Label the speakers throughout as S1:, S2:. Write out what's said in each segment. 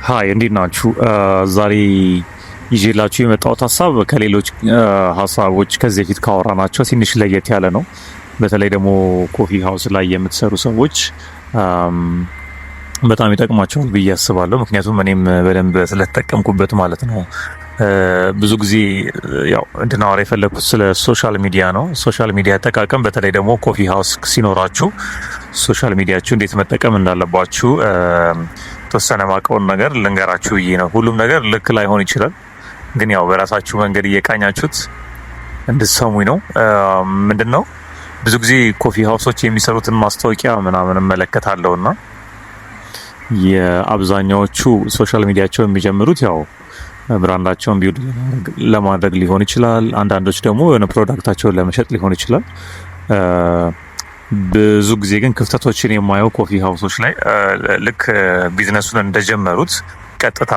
S1: Hi፣ እንዴት ናችሁ? ዛሬ ይዤላችሁ የመጣሁት ሀሳብ ከሌሎች ሀሳቦች ከዚህ በፊት ካወራናቸው ትንሽ ለየት ያለ ነው። በተለይ ደግሞ coffee house ላይ የምትሰሩ ሰዎች በጣም ይጠቅማቸዋል ብዬ አስባለሁ። ምክንያቱም እኔም በደንብ ስለተጠቀምኩበት ማለት ነው። ብዙ ጊዜ ያው እንድናወራ የፈለግኩት ስለ social media ነው። Social media አጠቃቀም፣ በተለይ ደግሞ coffee house ሲኖራችሁ social media ችሁ እንዴት መጠቀም እንዳለባችሁ የተወሰነ ማቀውን ነገር ልንገራችሁ ብዬ ነው። ሁሉም ነገር ልክ ላይሆን ይችላል፣ ግን ያው በራሳችሁ መንገድ እየቃኛችሁት እንድትሰሙኝ ነው። ምንድን ነው፣ ብዙ ጊዜ coffee house ኦች የሚሰሩትን ማስታወቂያ ምናምን እመለከታለሁ እና የአብዛኛዎቹ social media ቸው የሚጀምሩት ያው brand ኣቸውን build ለማድረግ ሊሆን ይችላል። አንዳንዶች ደግሞ የሆነ product ኣቸውን ለመሸጥ ሊሆን ይችላል። ብዙ ጊዜ ግን ክፍተቶችን የማየው coffee house ኦች ላይ ልክ ቢዝነሱን እንደጀመሩት ቀጥታ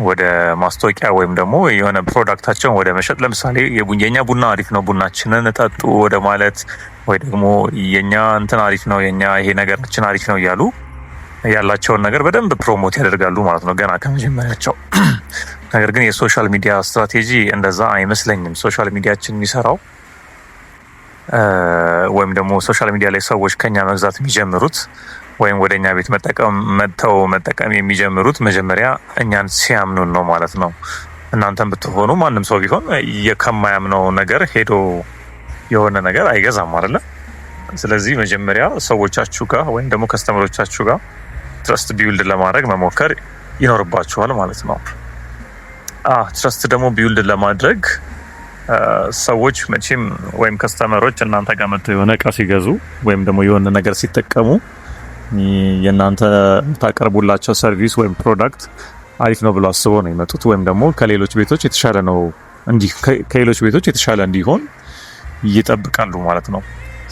S1: ወደ ማስታወቂያ ወይም ደግሞ የሆነ product ኣቸውን ወደ መሸጥ፣ ለምሳሌ የኛ ቡና አሪፍ ነው፣ ቡናችንን ጠጡ ወደ ማለት፣ ወይ ደግሞ የኛ እንትን አሪፍ ነው፣ የኛ ይሄ ነገራችን አሪፍ ነው እያሉ ያላቸውን ነገር በደንብ promote ያደርጋሉ ማለት ነው ገና ከመጀመሪያቸው። ነገር ግን የ social media strategy እንደዛ አይመስለኝም። Social media ችን የሚሰራው ወይም ደግሞ social media ላይ ሰዎች ከኛ መግዛት የሚጀምሩት ወይም ወደ እኛ ቤት መጠቀም መጥተው መጠቀም የሚጀምሩት መጀመሪያ እኛን ሲያምኑን ነው ማለት ነው። እናንተም ብትሆኑ ማንም ሰው ቢሆን ከማያምነው ነገር ሄዶ የሆነ ነገር አይገዛም አይደለ? ስለዚህ መጀመሪያ ሰዎቻችሁ ጋር ወይም ደግሞ customer ኦቻችሁ ጋር trust build ለማድረግ መሞከር ይኖርባችኋል ማለት ነው። Trust ደግሞ build ለማድረግ ሰዎች መቼም ወይም customer ኦች እናንተ ጋር መጥተው የሆነ እቃ ሲገዙ ወይም ደግሞ የሆነ ነገር ሲጠቀሙ የእናንተ የምታቀርቡላቸው service ወይም product አሪፍ ነው ብሎ አስበው ነው የመጡት፣ ወይም ደግሞ ከሌሎች ቤቶች የተሻለ ነው እንዲህ ከሌሎች ቤቶች የተሻለ እንዲሆን ይጠብቃሉ ማለት ነው።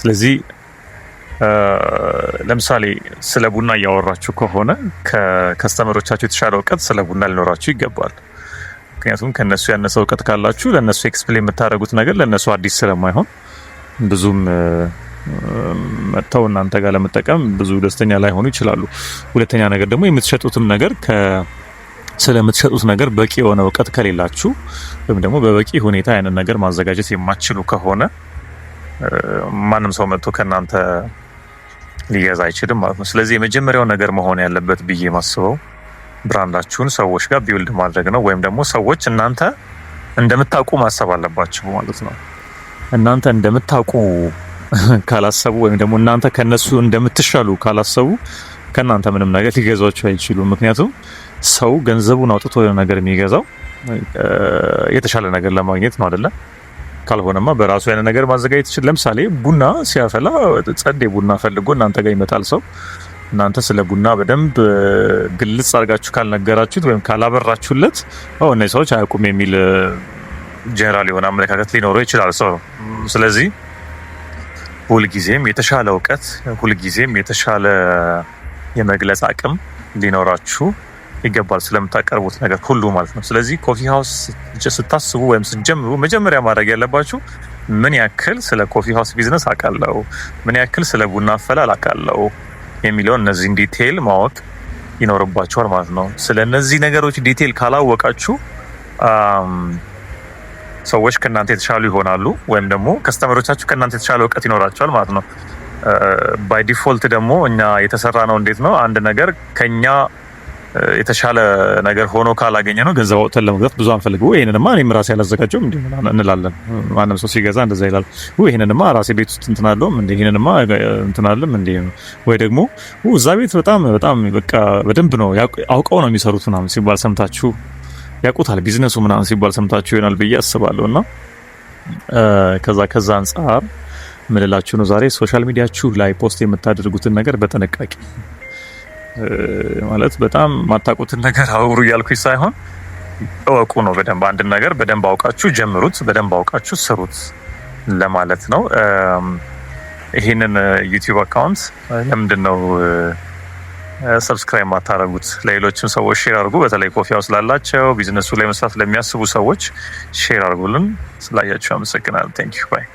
S1: ስለዚህ ለምሳሌ ስለ ቡና እያወራችሁ ከሆነ ከ customer ኦቻችሁ የተሻለ እውቀት ስለ ቡና ሊኖራችሁ ይገባል። ምክንያቱም ከነሱ ያነሰ እውቀት ካላችሁ ለነሱ explain የምታደርጉት ነገር ለነሱ አዲስ ስለማይሆን ብዙም መጥተው እናንተ ጋር ለመጠቀም ብዙ ደስተኛ ላይሆኑ ይችላሉ። ሁለተኛ ነገር ደግሞ የምትሸጡትም ነገር ስለምትሸጡት ነገር በቂ የሆነ እውቀት ከሌላችሁ ወይም ደግሞ በበቂ ሁኔታ ያንን ነገር ማዘጋጀት የማትችሉ ከሆነ ማንም ሰው መጥቶ ከእናንተ ሊገዛ አይችልም ማለት ነው። ስለዚህ የመጀመሪያው ነገር መሆን ያለበት ብዬ ማስበው brand ኣችሁን ሰዎች ጋር build ማድረግ ነው። ወይም ደግሞ ሰዎች እናንተ እንደምታውቁ ማሰብ አለባቸው ማለት ነው። እናንተ እንደምታውቁ ካላሰቡ ወይም ደግሞ እናንተ ከነሱ እንደምትሻሉ ካላሰቡ ከእናንተ ምንም ነገር ሊገዟችሁ አይችሉም። ምክንያቱም ሰው ገንዘቡን አውጥቶ የሆነ ነገር የሚገዛው የተሻለ ነገር ለማግኘት ነው አይደለ? ካልሆነማ በራሱ ያለ ነገር ማዘጋጀት ይችላል። ለምሳሌ ቡና ሲያፈላ ጸዴ ቡና ፈልጎ እናንተ ጋር ይመጣል ሰው። እናንተ ስለ ቡና በደንብ ግልጽ አድርጋችሁ ካልነገራችሁት ወይም ካላበራችሁለት እነዚህ ሰዎች አያውቁም የሚል ጀነራል የሆነ አመለካከት ሊኖረው ይችላል ሰው። ስለዚህ ሁልጊዜም የተሻለ እውቀት፣ ሁልጊዜም የተሻለ የመግለጽ አቅም ሊኖራችሁ ይገባል ስለምታቀርቡት ነገር ሁሉ ማለት ነው። ስለዚህ coffee house ስታስቡ ወይም ስትጀምሩ መጀመሪያ ማድረግ ያለባችሁ ምን ያክል ስለ coffee house business አውቃለሁ፣ ምን ያክል ስለ ቡና አፈላል አውቃለሁ የሚለውን እነዚህን detail ማወቅ ይኖርባችኋል ማለት ነው። ስለ እነዚህ ነገሮች detail ካላወቃችሁ ሰዎች ከእናንተ የተሻሉ ይሆናሉ፣ ወይም ደግሞ customer ኦቻችሁ ከእናንተ የተሻለ እውቀት ይኖራቸዋል ማለት ነው። By default ደግሞ እኛ የተሰራ ነው እንዴት ነው፣ አንድ ነገር ከኛ የተሻለ ነገር ሆኖ ካላገኘነው ገንዘብ አውጥተን ለመግዛት ብዙ አንፈልግም። ይሄንንማ እኔም ራሴ ያላዘጋጀውም እንዴ እንላለን። ማንም ሰው ሲገዛ እንደዛ ይላል። ይሄንንማ ራሴ ቤት ውስጥ እንትን አለውም እንዴ፣ ይሄንንማ እንትን አለም እንዴ፣ ወይ ደግሞ እዛ ቤት በጣም በጣም በቃ በደንብ ነው አውቀው ነው የሚሰሩት ምናምን ሲባል ሰምታችሁ፣ ያውቁታል ቢዝነሱ ምናምን ሲባል ሰምታችሁ ይሆናል ብዬ አስባለሁ። እና ከዛ አንጻር ምልላችሁ ነው ዛሬ social media ችሁ ላይ post የምታደርጉትን ነገር በጥንቃቄ፣ ማለት በጣም ማታውቁትን ነገር አውሩ እያልኩኝ ሳይሆን እወቁ ነው። በደንብ አንድን ነገር በደንብ አውቃችሁ ጀምሩት፣ በደንብ አውቃችሁ ስሩት ለማለት ነው። ይሄንን YouTube account ለምንድን ነው subscribe ማታደርጉት? ለሌሎችም ሰዎች share አድርጉ። በተለይ coffee house ላላቸው፣ ቢዝነሱ ላይ መስራት ለሚያስቡ ሰዎች share አድርጉልን። ስላያችሁ አመሰግናለሁ። Thank you, bye.